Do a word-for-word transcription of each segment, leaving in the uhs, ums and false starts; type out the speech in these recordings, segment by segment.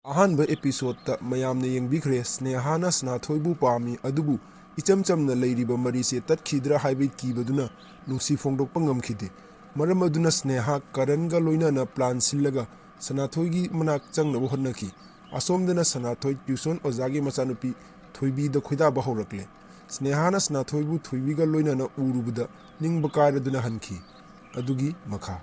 ꯑꯍꯥꯟꯕ episode ꯇ ꯃꯌꯥꯝꯅ ꯌꯦꯡꯕꯤꯈ꯭ꯔꯦ, ꯁ꯭ꯅꯦꯍꯥꯅ ꯁꯅꯥꯊꯣꯏꯕꯨ ꯄꯥꯝꯃꯤ, ꯑꯗꯨꯕꯨ ꯏꯆꯝ ꯆꯝꯅ ꯂꯩꯔꯤꯕ ꯃꯔꯤꯁꯦ ꯇꯠꯈꯤꯗ꯭ꯔꯥ ꯍꯥꯏꯕꯒꯤ ꯀꯤꯕꯗꯨꯅ ꯅꯨꯡꯁꯤ ꯐꯣꯡꯗꯣꯛꯄ ꯉꯝꯈꯤꯗꯦ꯫ ꯃꯔꯝ ꯑꯗꯨꯅ ꯁ꯭ꯅꯦꯍꯥ ꯀꯔꯟꯒ ꯂꯣꯏꯅꯅ plan ꯁꯤꯜꯂꯒ ꯁꯅꯥꯊꯣꯏꯒꯤ ꯃꯅꯥꯛ ꯆꯪꯅꯕ ꯍꯣꯠꯅꯈꯤ꯫ ꯑꯁꯣꯝꯗꯅ ꯁꯅꯥꯊꯣꯏ tuition ꯑꯣꯖꯥꯒꯤ ꯃꯆꯥꯅꯨꯄꯤ ꯊꯣꯏꯕꯤꯗ ꯈꯣꯏꯗꯥꯕ ꯍꯧꯔꯛꯂꯦ꯫ ꯁ꯭ꯅꯦꯍꯥꯅ ꯁꯅꯥꯊꯣꯏꯕꯨ ꯊꯣꯏꯕꯤꯒ ꯂꯣꯏꯅꯅ ꯎꯔꯨꯕꯗ ꯅꯤꯡꯕ ꯀꯥꯏꯔꯗꯨꯅ ꯍꯟꯈꯤ꯫ ꯑꯗꯨꯒꯤ ꯃꯈꯥ꯫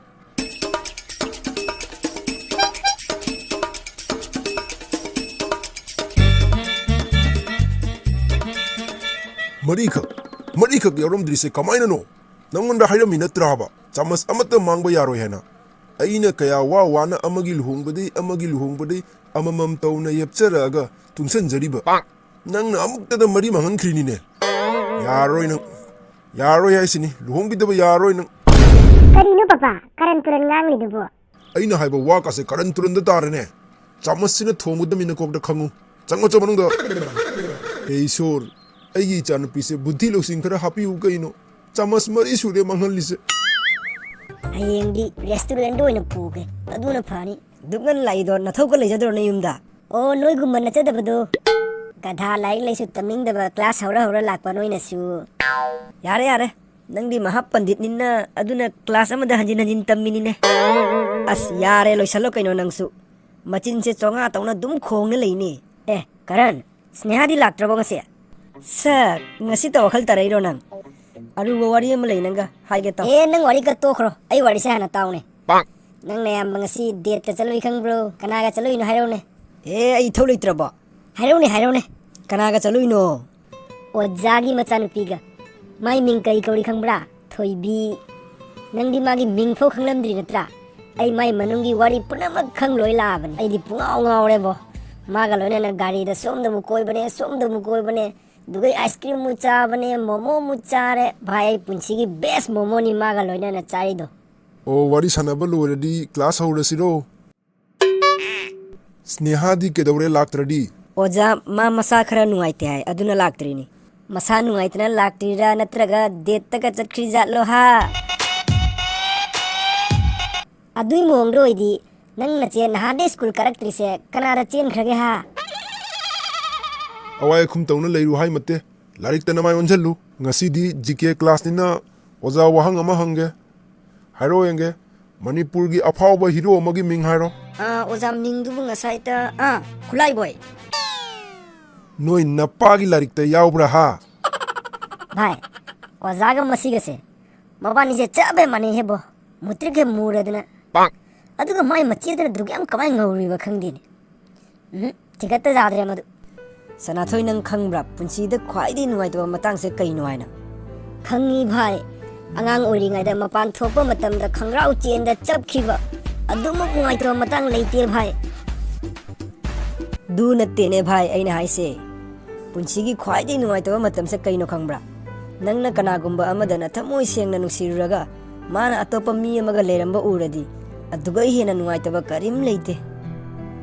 ꯃꯔꯤꯈꯛ, ꯃꯔꯤꯈꯛ ꯌꯥꯎꯔꯝꯗ꯭ꯔꯤꯁꯦ ꯀꯃꯥꯏꯅꯅꯣ? ꯅꯪꯉꯣꯟꯗ ꯍꯥꯏꯔꯝꯃꯤ ꯅꯠꯇ꯭ꯔꯥꯕ? ꯆꯥꯃꯁ ꯑꯃꯠꯇ ꯃꯥꯡꯕ ꯌꯥꯔꯣꯏ ꯍꯥꯏꯅ꯫ ꯑꯩꯅ ꯀꯌꯥ ꯋꯥ ꯋꯥꯅ ꯑꯃꯒꯤ ꯂꯨꯍꯣꯡꯕꯗꯩ ꯑꯃꯒꯤ ꯂꯨꯍꯣꯡꯕꯗꯩ ꯑꯃꯃꯝ ꯇꯧꯅ ꯌꯦꯞꯆꯔꯛꯑꯒ ꯇꯨꯡꯁꯟꯖꯔꯤꯕ꯫ ꯅꯪꯅ ꯑꯃꯨꯛꯇꯗ ꯃꯔꯤ ꯃꯥꯡꯍꯟꯈ꯭ꯔꯤꯅꯤꯅꯦ꯫ ꯌꯥꯔꯣꯏ ꯅꯪ꯫ ꯌꯥꯔꯣꯏ ꯍꯥꯏꯁꯤꯅꯤ꯫ ꯂꯨꯍꯣꯡꯕꯤꯗꯕ ꯌꯥꯔꯣꯏ ꯅꯪ꯫ ꯀꯔꯤꯅꯣ ꯄꯄꯥ? ꯀꯔꯟ ꯇꯨꯔꯟ ꯉꯥꯡꯂꯤꯗꯨꯕꯣ? ꯑꯩꯅ ꯍꯥꯏꯕ ꯋꯥ ꯀꯥꯁꯦ ꯀꯔꯟ ꯇꯨꯔꯟꯗ ꯇꯥꯔꯦꯅꯦ꯫ ꯆꯥꯃꯁꯁꯤꯅ ꯊꯣꯡꯒꯗꯕꯅꯤ ꯅꯀꯣꯛꯇ ꯈꯪꯉꯨ꯫ ꯆꯪꯉꯣ ꯆꯪꯉꯣ ꯃꯅꯨꯡꯗ꯫ ꯍꯦ ꯏꯁꯣꯔ, ꯑꯩꯒꯤ ꯏꯆꯥꯅꯨꯄꯤꯁꯦ ꯕꯨꯙꯤ ꯂꯧꯁꯤꯡ ꯈꯔ ꯍꯥꯞꯄꯤꯌꯨ ꯀꯩꯅꯣ꯫ ꯆꯥꯃꯁ ꯃꯔꯤ ꯁꯨꯔꯦ ꯃꯥꯡꯍꯜꯂꯤꯁꯦ꯫ ꯍꯌꯦꯡꯗꯤ restaurant ꯇ ꯑꯣꯏꯅ ꯄꯨꯒꯦ꯫ ꯑꯗꯨꯅ ꯐꯅꯤ꯫ ꯗꯨꯛ ꯉꯟꯅ ꯂꯥꯛꯏꯗꯣ ꯅꯊꯧꯒ ꯂꯩꯖꯗ꯭ꯔꯣ ꯅꯌꯨꯝꯗ? ꯑꯣ, ꯅꯣꯏꯒꯨꯝꯕ ꯅꯠꯆꯗꯕꯗꯣ꯫ ꯒꯙꯥ, ꯂꯥꯏꯔꯤꯛ ꯂꯥꯏꯁꯨ ꯇꯝꯅꯤꯡꯗꯕ, class ꯍꯧꯔ ꯍꯧꯔ ꯂꯥꯛꯄ ꯅꯣꯏꯅꯁꯨ꯫ ꯌꯥꯔꯦ, ꯌꯥꯔꯦ꯫ ꯅꯪꯗꯤ ꯃꯍꯥ ꯄꯟꯗꯤꯠꯅꯤꯅ, ꯑꯗꯨꯅ class ꯑꯃꯗ ꯍꯟꯖꯤꯟ ꯍꯟꯖꯤꯟ ꯇꯝꯃꯤꯅꯤꯅꯦ꯫ ꯑꯁ, ꯌꯥꯔꯦ, ꯂꯣꯏꯁꯜꯂꯣ ꯀꯩꯅꯣ ꯅꯪꯁꯨ꯫ ꯃꯆꯤꯟꯁꯦ ꯆꯣꯉꯥ ꯇꯧꯅ ꯑꯗꯨꯝ ꯈꯣꯡꯅ ꯂꯩꯅꯦ꯫ ꯑꯦ, ꯀꯔꯟ, ꯁ꯭ꯅꯦꯍꯥꯗꯤ ꯂꯥꯛꯇ꯭ꯔꯕꯣ ꯉꯁꯤ? ꯁꯛ, ꯉꯁꯤꯇ ꯋꯥꯈꯜ ꯇꯥꯔꯛꯏꯔꯣ ꯅꯪ? ꯑꯔꯨꯕ ꯋꯥꯔꯤ ꯑꯃ ꯂꯩ ꯅꯪꯒ, ꯍꯥꯏꯒꯦ ꯇꯧ꯫ ꯑꯦ, ꯅꯪ ꯋꯥꯔꯤ ꯈꯔ ꯇꯣꯛꯈ꯭ꯔꯣ, ꯑꯩ ꯋꯥꯔꯤꯁꯦ ꯍꯥꯟꯅ ꯇꯥꯎꯅꯦ꯫ ꯅꯪ ꯅꯌꯥꯝꯕ ꯉꯁꯤ date ꯇ ꯆꯠꯂꯨꯏ ꯈꯪꯕ꯭ꯔꯣ? ꯀꯅꯥꯒ ꯆꯠꯂꯨꯏꯅꯣ ꯍꯥꯏꯔꯛꯎꯅꯦ꯫ ꯑꯦ, ꯑꯩ ꯏꯊꯧ ꯂꯩꯇ꯭ꯔꯕꯣ? ꯍꯥꯏꯔꯛꯎꯅꯦ, ꯍꯥꯏꯔꯛꯎꯅꯦ꯫ ꯀꯅꯥꯒ ꯆꯠꯂꯨꯏꯅꯣ? ꯑꯣꯖꯥꯒꯤ ꯃꯆꯥꯅꯨꯄꯤꯒ꯫ ꯃꯥꯏ ꯃꯤꯡ ꯀꯔꯤ ꯀꯧꯔꯤ ꯈꯪꯕ꯭ꯔꯥ? ꯊꯣꯏꯕꯤ꯫ ꯅꯪꯗꯤ ꯃꯥꯒꯤ ꯃꯤꯡ ꯐꯥꯎ ꯈꯪꯂꯝꯗ꯭ꯔꯤ ꯅꯠꯇ꯭ꯔꯥ? ꯑꯩ ꯃꯥꯏ ꯃꯅꯨꯡꯒꯤ ꯋꯥꯔꯤ ꯄꯨꯝꯅꯃꯛ ꯈꯪ ꯂꯣꯏ ꯂꯥꯛꯑꯕꯅꯤ꯫ ꯑꯩꯗꯤ ꯄꯨꯡꯉꯥꯎ ꯉꯥꯎꯔꯦꯕꯣ꯫ ꯃꯥꯒ ꯂꯣꯏꯅꯅ ꯒꯥꯔꯤꯗ ꯁꯣꯝꯗ ꯑꯃꯨꯛ ꯀꯣꯏꯕꯅꯦ, ꯁꯣꯝꯗ ꯑꯃꯨꯛ ꯀꯣꯏꯕꯅꯦ꯫ ꯑꯗꯨꯒ ice cream ꯑꯃꯨꯛ ꯆꯥꯕꯅꯦ, ꯃꯣꯃꯣ ꯑꯃꯨꯛ ꯆꯥꯔꯦ꯫ ꯚꯥꯏ, ꯑꯩ ꯄꯨꯟꯁꯤꯒꯤ best ꯃꯣꯃꯣꯅꯤ ꯃꯥꯒ ꯂꯣꯏꯅꯅ ꯆꯥꯔꯤꯗꯣ꯫ ꯑꯣ, ꯋꯥꯔꯤ ꯁꯥꯟꯅꯕ ꯂꯣꯏꯔꯗꯤ class ꯍꯧꯔꯁꯤꯔꯣ? ꯁ꯭ꯅꯦꯍꯥꯗꯤ ꯀꯩꯗꯧꯔꯦ ꯂꯥꯛꯇ꯭ꯔꯗꯤ? ꯑꯣꯖꯥ, ꯃꯥ ꯃꯁꯥ ꯈꯔ ꯅꯨꯡꯉꯥꯏꯇꯦ ꯍꯥꯏ, ꯑꯗꯨꯅ ꯂꯥꯛꯇ꯭ꯔꯤꯅꯤ꯫ ꯃꯁꯥ ꯅꯨꯡꯉꯥꯏꯇꯅ ꯂꯥꯛꯇ꯭ꯔꯤꯔꯥ, ꯅꯠꯇ꯭ꯔꯒ date ꯇꯒ ꯆꯠꯈ꯭ꯔꯤ ꯖꯥꯠꯂꯣ ꯍꯥ? ꯑꯗꯨꯏ ꯃꯑꯣꯡꯗ ꯑꯣꯏꯗꯤ ꯅꯪ ꯅꯆꯦ ꯅꯍꯥꯟꯗꯩ ꯁ꯭ꯀꯨꯜ ꯀꯥꯔꯛꯇ꯭ꯔꯤꯁꯦ ꯀꯅꯥꯗ ꯆꯦꯟꯈ꯭ꯔꯒꯦ ꯍꯥ? ꯑꯋꯥꯏ ꯑꯈꯨꯝ ꯇꯧꯅ ꯂꯩꯔꯨ ꯍꯥꯏ ꯃꯠꯇꯦ꯫ ꯂꯥꯏꯔꯤꯛꯇ ꯅꯃꯥꯏ ꯑꯣꯟꯁꯤꯜꯂꯨ꯫ ꯉꯁꯤꯗꯤ ꯖꯤ ꯀꯦ ꯀ꯭ꯂꯥꯁꯅꯤꯅ ꯑꯣꯖꯥ ꯋꯥꯍꯪ ꯑꯃ ꯍꯪꯒꯦ꯫ ꯍꯥꯏꯔꯣ ꯌꯦꯡꯒꯦ꯫ ꯃꯅꯤꯄꯨꯔꯒꯤ ꯑꯐꯥꯎꯕ ꯍꯤꯔꯣ ꯑꯃꯒꯤ ꯃꯤꯡ ꯍꯥꯏꯔꯣ꯫ ꯑꯥ, ꯑꯣꯖꯥ ꯃꯤꯡꯗꯨꯕꯨ ꯉꯁꯥꯏꯇ, ꯑꯥ, ꯈꯨꯠꯂꯥꯏꯕꯣꯏ꯫ ꯅꯣꯏ ꯅꯄꯥꯒꯤ ꯂꯥꯏꯔꯤꯛꯇ ꯌꯥꯎꯕ꯭ꯔꯥ ꯍꯥ? ꯚꯥꯏ, ꯑꯣꯖꯥꯒ ꯃꯁꯤꯒꯁꯦ ꯃꯕꯥꯅꯤꯁꯦ ꯆꯞ ꯍꯦꯛ ꯃꯥꯟꯅꯩ ꯍꯦꯕꯣ꯫ ꯃꯨꯇ꯭ꯔꯤꯛ ꯍꯦꯛ ꯃꯨꯔꯗꯅ꯫ ꯄꯥꯛ꯫ ꯑꯗꯨꯒ ꯃꯥꯏ ꯃꯆꯦꯗꯨꯅ ꯑꯗꯨꯛ ꯌꯥꯝ ꯀꯃꯥꯏꯅ ꯉꯧꯔꯤꯕ ꯈꯪꯗꯦꯅꯦ꯫ ꯎꯝ, ꯊꯤꯒꯠꯇ ꯌꯥꯗ꯭ꯔꯦ ꯃꯗꯨ꯫ ꯁꯅꯥꯊꯣꯏ, ꯅꯪ ꯈꯪꯕ꯭ꯔꯥ ꯄꯨꯟꯁꯤꯗ ꯈ꯭ꯋꯥꯏꯗꯒꯤ ꯅꯨꯡꯉꯥꯏꯇꯕ ꯃꯇꯥꯡꯁꯦ ꯀꯩꯅꯣ ꯍꯥꯏꯅ? ꯈꯪꯉꯤ ꯚꯥꯏ꯫ ꯑꯉꯥꯡ ꯑꯣꯏꯔꯤꯉꯩꯗ ꯃꯄꯥꯟ ꯊꯣꯛꯄ ꯃꯇꯝꯗ ꯈꯪꯒ꯭ꯔꯥꯎ ꯆꯦꯟꯗ ꯆꯞꯈꯤꯕ꯫ ꯑꯗꯨꯃꯨꯛ ꯅꯨꯡꯉꯥꯏꯇꯕ ꯃꯇꯥꯡ ꯂꯩꯇꯦ ꯚꯥꯏ꯫ ꯑꯗꯨ ꯅꯠꯇꯦꯅꯦ ꯚꯥꯏ ꯑꯩꯅ ꯍꯥꯏꯁꯦ꯫ ꯄꯨꯟꯁꯤꯒꯤ ꯈ꯭ꯋꯥꯏꯗꯒꯤ ꯅꯨꯡꯉꯥꯏꯇꯕ ꯃꯇꯝꯁꯦ ꯀꯩꯅꯣ ꯈꯪꯕ꯭ꯔꯥ? ꯅꯪꯅ ꯀꯅꯥꯒꯨꯝꯕ ꯑꯃꯗ ꯅꯊꯃꯣꯏ ꯁꯦꯡꯅ ꯅꯨꯡꯁꯤꯔꯨꯔꯒ ꯃꯥꯅ ꯑꯇꯣꯞꯄ ꯃꯤ ꯑꯃꯒ ꯂꯩꯔꯝꯕ ꯎꯔꯗꯤ, ꯑꯗꯨꯗꯒꯤ ꯍꯦꯟꯅ ꯅꯨꯡꯉꯥꯏꯇꯕ ꯀꯔꯤꯝ ꯂꯩꯇꯦ꯫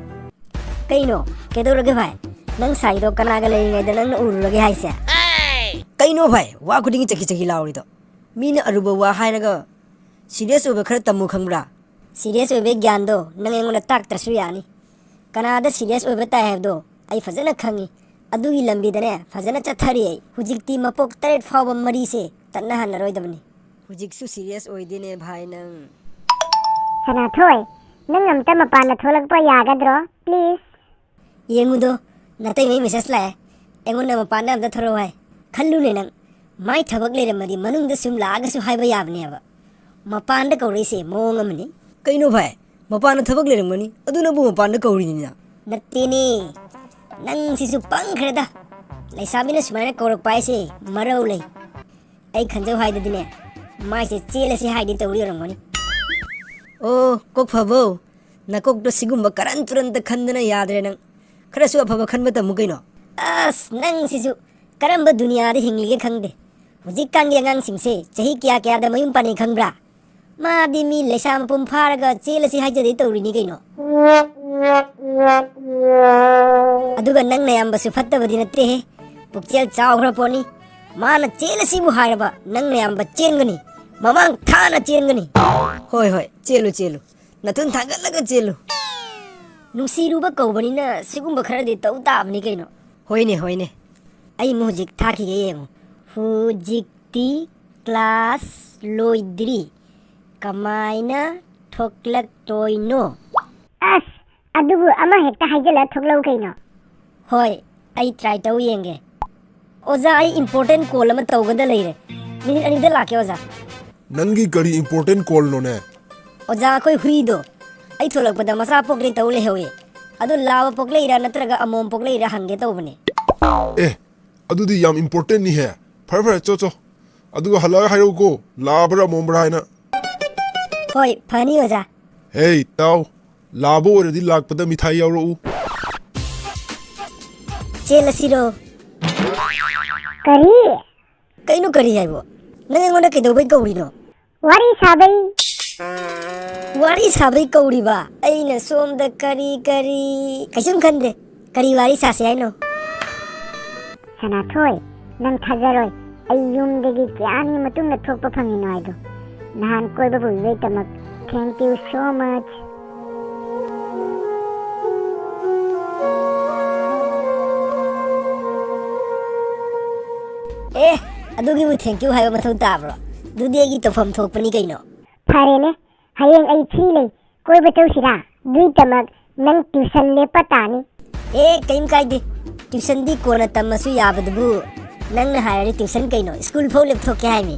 ꯀꯩꯅꯣ? ꯀꯩꯗꯧꯔꯒꯦ ꯚꯥꯏ? ꯅꯪ ꯁꯥꯏꯗꯣ ꯀꯅꯥꯒ ꯂꯩꯔꯤꯉꯩꯗ ꯅꯪꯅ ꯎꯔꯨꯔꯒꯦ ꯍꯥꯏꯁꯦ? ꯀꯩꯅꯣ ꯚꯥꯏ? ꯋꯥ ꯈꯨꯗꯤꯡꯒꯤ ꯆꯀꯤ ꯆꯀꯤ ꯂꯥꯎꯔꯤꯗꯣ? ꯃꯤꯅ ꯑꯔꯨꯕ ꯋꯥ ꯍꯥꯏꯔꯒ serious ꯑꯣꯏꯕ ꯈꯔ ꯇꯝꯃꯨ ꯈꯪꯕ꯭ꯔꯥ? Serious ꯑꯣꯏꯕꯒꯤ ꯒ꯭ꯌꯥꯟꯗꯣ ꯅꯪ ꯑꯩꯉꯣꯟꯗ ꯇꯥꯛꯇ꯭ꯔꯁꯨ ꯌꯥꯅꯤ꯫ ꯀꯅꯥꯗ serious ꯑꯣꯏꯕ ꯇꯥꯏ ꯍꯥꯏꯕꯗꯣ ꯑꯩ ꯐꯖꯅ ꯈꯪꯉꯤ꯫ ꯑꯗꯨꯒꯤ ꯂꯝꯕꯤꯗꯅꯦ ꯐꯖꯅ ꯆꯠꯊꯔꯤ ꯑꯩ꯫ ꯍꯧꯖꯤꯛꯇꯤ ꯃꯄꯣꯛ ꯇꯔꯦꯠ ꯐꯥꯎꯕ ꯃꯔꯤꯁꯦ ꯇꯠꯅꯍꯟꯅꯔꯣꯏꯗꯕꯅꯤ꯫ ꯍꯧꯖꯤꯛꯁꯨ serious ꯑꯣꯏꯗꯦꯅꯦ ꯚꯥꯏ ꯅꯪ꯫ ꯁꯅꯥꯊꯣꯏ, ꯅꯪ ꯑꯝꯇ ꯃꯄꯥꯟꯗ ꯊꯣꯛꯂꯛꯄ ꯌꯥꯒꯗ꯭ꯔꯣ? Please. ꯌꯦꯡꯉꯨꯗꯣ, ꯅꯇꯩꯃꯩ message ꯂꯥꯛꯑꯦ꯫ ꯑꯩꯉꯣꯟꯗ ꯃꯄꯥꯟꯗ ꯑꯝꯇ ꯊꯣꯔꯛꯑꯣ ꯍꯥꯏ꯫ ꯈꯜꯂꯨꯅꯦ ꯅꯪ, ꯃꯥꯏ ꯊꯕꯛ ꯂꯩꯔꯝꯃꯗꯤ ꯃꯅꯨꯡꯗ ꯁꯨꯝ ꯂꯥꯛꯑꯒꯁꯨ ꯍꯥꯏꯕ ꯌꯥꯕꯅꯦꯕ꯫ ꯃꯄꯥꯟꯗ ꯀꯧꯔꯛꯏꯁꯦ ꯃꯑꯣꯡ ꯑꯃꯅꯤ꯫ ꯀꯩꯅꯣ ꯚꯥꯏ? ꯃꯄꯥꯟꯗ ꯊꯕꯛ ꯂꯩꯔꯝꯒꯅꯤ, ꯑꯗꯨꯅꯕꯨ ꯃꯄꯥꯟꯗ ꯀꯧꯔꯤꯅꯤꯅ꯫ ꯅꯠꯇꯦꯅꯦ, ꯅꯪꯁꯤꯁꯨ ꯄꯪꯈ꯭ꯔꯦꯗ꯫ ꯂꯩꯁꯥꯕꯤꯅ ꯁꯨꯃꯥꯏꯅ ꯀꯧꯔꯛꯄ ꯍꯥꯏꯁꯦ ꯃꯔꯧ ꯂꯩ꯫ ꯑꯩ ꯈꯟꯖꯧ ꯍꯥꯏꯗꯗꯤꯅꯦ, ꯃꯥꯏꯁꯦ ꯆꯦꯜꯂꯁꯤ ꯍꯥꯏꯗꯤ ꯇꯧꯔꯤ ꯑꯣꯏꯔꯝꯒꯅꯤ꯫ ꯑꯣ, ꯀꯣꯛ ꯐꯕꯧ, ꯅꯀꯣꯛꯇꯣ ꯁꯤꯒꯨꯝꯕ ꯀꯔꯟ ꯇꯨꯔꯟꯇ ꯈꯟꯗꯅ ꯌꯥꯗ꯭ꯔꯦ ꯅꯪ꯫ ꯈꯔꯁꯨ ꯑꯐꯕ ꯈꯟꯕ ꯇꯝꯃꯨ ꯀꯩꯅꯣ꯫ ꯑꯁ, ꯅꯪꯁꯤꯁꯨ ꯀꯔꯝꯕ ꯗꯨꯅꯤꯌꯥꯗ ꯍꯤꯡꯂꯤꯒꯦ ꯈꯪꯗꯦ꯫ ꯍꯧꯖꯤꯛꯀꯥꯟꯒꯤ ꯑꯉꯥꯡꯁꯤꯡꯁꯦ ꯆꯍꯤ ꯀꯌꯥ ꯀꯌꯥꯗ ꯃꯌꯨꯝ ꯄꯥꯟꯅꯩ ꯈꯪꯕ꯭ꯔꯥ? ꯃꯥꯗꯤ ꯃꯤ ꯂꯩꯁꯥ ꯃꯄꯨꯡ ꯐꯥꯔꯒ ꯆꯦꯜꯂꯁꯤ ꯍꯥꯏꯖꯗꯦ ꯇꯧꯔꯤꯅꯤ ꯀꯩꯅꯣ꯫ ꯑꯗꯨꯒ ꯅꯪ ꯅꯌꯥꯝꯕꯁꯨ ꯐꯠꯇꯕꯗꯤ ꯅꯠꯇꯦꯍꯦ, ꯄꯨꯛꯆꯦꯜ ꯆꯥꯎꯈ꯭ꯔ ꯄꯣꯠꯅꯤ꯫ ꯃꯥꯅ ꯆꯦꯜꯂꯁꯤꯕꯨ ꯍꯥꯏꯔꯕ ꯅꯪ ꯅꯌꯥꯝꯕ ꯆꯦꯟꯒꯅꯤ, ꯃꯃꯥꯡ ꯊꯥꯅ ꯆꯦꯟꯒꯅꯤ꯫ ꯍꯣꯏ, ꯍꯣꯏ, ꯆꯦꯜꯂꯨ, ꯆꯦꯜꯂꯨ꯫ ꯅꯊꯨꯟ ꯊꯥꯡꯒꯠꯂꯒ ꯆꯦꯜꯂꯨ꯫ ꯅꯨꯡꯁꯤꯔꯨꯕ ꯀꯧꯕꯅꯤꯅ ꯁꯤꯒꯨꯝꯕ ꯈꯔꯗꯤ ꯇꯧ ꯇꯥꯕꯅꯤ ꯀꯩꯅꯣ꯫ ꯍꯣꯏꯅꯦ, ꯍꯣꯏꯅꯦ꯫ ꯑꯩ ꯑꯃꯨꯛ ꯍꯧꯖꯤꯛ ꯊꯥꯈꯤꯒꯦ ꯌꯦꯡꯉꯨ꯫ ꯍꯧꯖꯤꯛꯇꯤ class ꯂꯣꯏꯗ꯭ꯔꯤ꯫ ꯀꯃꯥꯏꯅ ꯊꯣꯛꯂꯛꯇꯣꯏꯅꯣ? ꯑꯁ, ꯑꯗꯨꯕꯨ ꯑꯃ ꯍꯦꯛꯇ ꯍꯥꯏꯖꯤꯜꯂ ꯊꯣꯛꯂꯛꯎ ꯀꯩꯅꯣ꯫ ꯍꯣꯏ, ꯑꯩ try ꯇꯧ ꯌꯦꯡꯒꯦ꯫ ꯑꯣꯖꯥ, ꯑꯩ important call ꯑꯃ ꯇꯧꯒꯗ ꯂꯩꯔꯦ꯫ Minute ꯑꯅꯤꯗ ꯂꯥꯛꯀꯦ, ꯑꯣꯖꯥ꯫ ꯅꯪꯒꯤ ꯀꯔꯤ important callꯅꯣꯅꯦ? ꯑꯣꯖꯥ, ꯑꯩꯈꯣꯏ ꯍꯨꯏꯗꯣ ꯑꯩ ꯊꯣꯛꯂꯛꯄꯗ ꯃꯆꯥ ꯄꯣꯛꯂꯦ ꯇꯧ ꯂꯩꯍꯧꯋꯦ꯫ ꯑꯗꯣ ꯂꯥꯕ ꯄꯣꯛꯂꯛꯏꯔꯥ ꯅꯠꯇ꯭ꯔꯒ ꯑꯃꯣꯝ ꯄꯣꯛꯂꯛꯏꯔꯥ ꯍꯪꯒꯦ ꯇꯧꯕꯅꯦ꯫ ꯑꯦ, ꯑꯗꯨꯗꯤ ꯌꯥꯝ importantꯅꯤꯍꯦ꯫ ꯐꯔꯦ, ꯐꯔꯦ, ꯆꯣ, ꯆꯣ꯫ ꯑꯗꯨꯒ ꯍꯜꯂꯛꯑꯒ ꯍꯥꯏꯔꯛꯎꯀꯣ, ꯂꯥꯕ꯭ꯔꯥ ꯑꯃꯣꯝꯕ꯭ꯔꯥ ꯍꯥꯏꯅ꯫ ꯍꯣꯏ, ꯐꯅꯤ, ꯑꯣꯖꯥ꯫ ꯍꯦ, ꯇꯥꯎ꯫ ꯂꯥꯕ ꯑꯣꯏꯔꯗꯤ ꯂꯥꯛꯄꯗ ꯃꯤꯊꯥꯏ ꯌꯥꯎꯔꯛꯎ꯫ ꯆꯦꯜꯂꯁꯤꯔꯣ? ꯀꯔꯤ? ꯀꯩꯅꯣ ꯀꯔꯤ ꯍꯥꯏꯕꯣ? ꯅꯪ ꯑꯩꯉꯣꯟꯗ ꯀꯩꯗꯧꯕꯩ ꯀꯧꯔꯤꯅꯣ? ꯋꯥꯔꯤ ꯁꯥꯕꯩ꯫ ꯋꯥꯔꯤ ꯁꯥꯕꯩ ꯀꯧꯔꯤꯕ? ꯑꯩꯅ ꯁꯣꯝꯗ ꯀꯔꯤ ꯀꯔꯤ ꯀꯩꯁꯨꯝ ꯈꯟꯗꯦ꯫ ꯀꯔꯤ ꯋꯥꯔꯤ ꯁꯥꯁꯤ ꯍꯥꯏꯅꯣ? ꯁꯅꯥꯊꯣꯏ, ꯅꯪ ꯊꯥꯖꯔꯣꯏ, ꯑꯩ ꯌꯨꯝꯗꯒꯤ ꯀꯌꯥꯅꯤ ꯃꯇꯨꯡꯗ ꯊꯣꯛꯄ ꯐꯪꯉꯤꯅꯣ ꯍꯥꯏꯗꯣ꯫ ꯅꯍꯥꯟ ꯀꯣꯏꯕ ꯄꯨꯕꯤꯕꯩꯗꯃꯛ thank you so much꯫ A, ꯑꯗꯨꯒꯤꯕꯨ thank you ꯍꯥꯏꯕ ꯃꯊꯧ ꯇꯥꯕ꯭ꯔꯣ? ꯑꯗꯨꯗꯤ ꯑꯩꯒꯤ ꯇꯧꯐꯝ ꯊꯣꯛꯄꯅꯤ ꯀꯩꯅꯣ꯫ ꯐꯔꯦꯅꯦ, ꯍꯌꯦꯡ ꯑꯩ free ꯂꯩ, ꯀꯣꯏꯕ ꯆꯧꯁꯤꯔꯥ? ꯑꯗꯨꯏꯗꯃꯛ ꯅꯪ tuition ꯂꯦꯞꯄ ꯇꯥꯅꯤ꯫ ꯑꯦ, ꯀꯩꯝ ꯀꯥꯏꯗꯦ, tuitionꯗꯤ ꯀꯣꯟꯅ ꯇꯝꯃꯁꯨ ꯌꯥꯕꯗꯨꯕꯨ꯫ ꯅꯪꯅ ꯍꯥꯏꯔꯗꯤ tuition ꯀꯩꯅꯣ, school ꯐꯥꯎ ꯂꯦꯞꯊꯣꯛꯀꯦ ꯍꯥꯏꯃꯤ꯫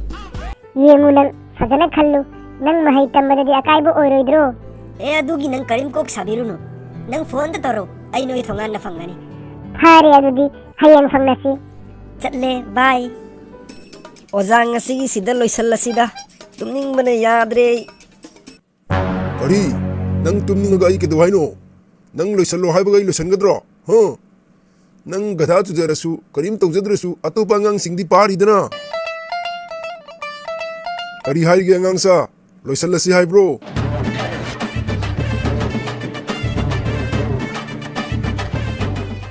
ꯌꯦꯡꯉꯨ, ꯅꯪ ꯐꯖꯅ ꯈꯜꯂꯨ, ꯅꯪ ꯃꯍꯩ ꯇꯝꯕꯗꯗꯤ ꯑꯀꯥꯏꯕ ꯑꯣꯏꯔꯣꯏꯗ꯭ꯔꯣ? ꯑꯦ, ꯑꯗꯨꯒꯤ ꯅꯪ ꯀꯔꯤꯝ ꯀꯣꯛ ꯁꯥꯕꯤꯔꯨꯅꯨ, ꯅꯪ phoneꯗ ꯇꯧꯔꯛꯎ, ꯑꯩ ꯅꯣꯏ ꯊꯣꯡꯒꯥꯟꯗ ꯐꯪꯒꯅꯤ꯫ ꯐꯔꯦ, ꯑꯗꯨꯗꯤ ꯍꯌꯦꯡ ꯐꯪꯅꯁꯤ꯫ ꯆꯠꯂꯦ, bye꯫ ꯑꯣꯖꯥ, ꯉꯁꯤꯒꯤ ꯁꯤꯗ ꯂꯣꯏꯁꯜꯂꯁꯤꯗ, ꯇꯨꯝꯅꯤꯡꯕꯅ ꯌꯥꯗ꯭ꯔꯦ ꯑꯩ꯫ ꯀꯔꯤ? ꯅꯪ ꯇꯨꯝꯅꯤꯡꯉꯒ ꯑꯩ ꯀꯩꯗꯧ ꯍꯥꯏꯅꯣ? ꯅꯪ ꯂꯣꯏꯁꯜꯂꯣ ꯍꯥꯏꯕꯒ ꯑꯩ ꯂꯣꯏꯁꯟꯒꯗ꯭ꯔꯣ? ꯍꯥ? ꯅꯪ ꯒꯙꯥ ꯆꯨꯖꯔꯁꯨ, ꯀꯔꯤꯝ ꯇꯧꯖꯗ꯭ꯔꯁꯨ, ꯑꯇꯣꯞꯄ ꯑꯉꯥꯡꯁꯤꯡꯗꯤ ꯄꯥꯔꯤꯗꯅ꯫ ꯀꯔꯤ ꯍꯥꯏꯔꯤꯒꯦ ꯑꯉꯥꯡꯁꯥ? ꯂꯣꯏꯁꯜꯂꯁꯤ ꯍꯥꯏꯕ꯭ꯔꯣ?